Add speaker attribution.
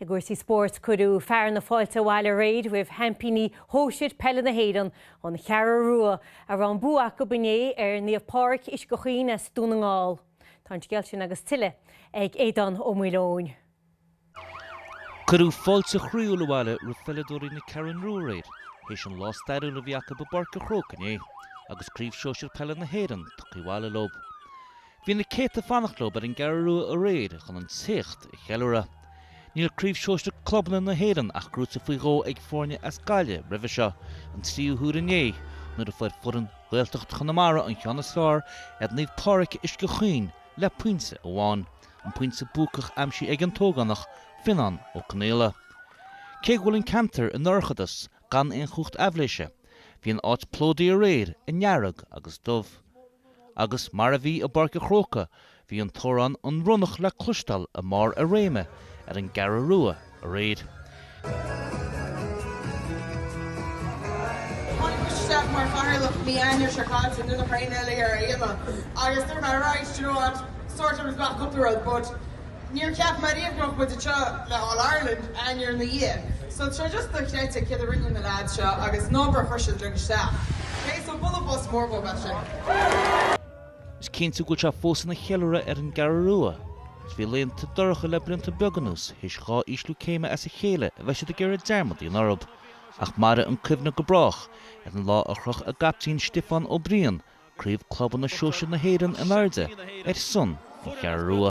Speaker 1: I gcúrsaí spóirt, cuireadh fearadh na fáilte abhaile aréir roimh sheaimpíní shóisir peile na hÉireann, an Cheathrú Rua, a raibh an bua acu inné ar Naomh Pádraig Uisce Chaoin as Dún na nGall. Tá an scéal sin agus tuilleadh ag Aodán Ó Maoileoin.
Speaker 2: Cuireadh fáilte chroíúil abhaile roimh pheileadóirí na Ceathrún Rua aréir théis an lá stairiúil a bhí acu i bPáirc an Chrócaigh inné agus Craobh Shóisir Peile na hÉireann tugtha abhaile leo. Bhí na céadta ag fanacht leo ar an gCeathrú Rua aréir chun an t-éacht a cheiliúradh. Níl Craobh Shóisir Clubanna na hÉireann ach gnóite faoi dhó ag foirne as Gaillimh roimhe seo, an tríú huair inné, nuair a fuair foireann Ghaeltacht Chonamara an ceann is fearr ar Naomh Pádraig Uisce Chaoin le pointe amháin, an pointe buacach aimsithe ag an t-ógánach Fionnán Ó Conaola. Cé go bhfuil an ceantar i ndorchadas gan aon chumhacht aibhléise, bhí an áit plódaithe aréir i ndearg agus dubh. Agus mar a bhí i bPáirc an Chrócaigh, bhí an t-amhrán 'An Ronnach' le cloisteáil i mbarr a réime ar an gCeathrú Rua aréir.
Speaker 3: Tháinig mise isteach mar chathaoirleach mí Eanáir seo caite nuair nach raibh aon eile ar a dhéanamh agus dúirt mé right, do you know what, sort amach cúpla rud but Níor cheap mé riamh go mbeadh muid anseo le All Ireland Eanáir ina dhiaidh. So tá sé just dochreidte céard a rinne na leaids seo agus an obair a chuir siad uilig isteach. Ok, so bualadh bos mór dhóibh as sin.
Speaker 2: Is cinnte go bhfuil sé fós ina cheiliúradh ar an gCeathrú Rua. Is bhí laethanta dorcha le blianta beaga anuas théis 2 ísliú céime as a chéile a bheith siad ag iarraidh dearmad a dhéanamh orthu. Ach mairfidh an cuimhne go brách ar an lá a chroch a gcaiptín Stiofán Ó Briain Craobh Clubanna Sóisir na hÉireann in airde ar son an Cheathrú Rua.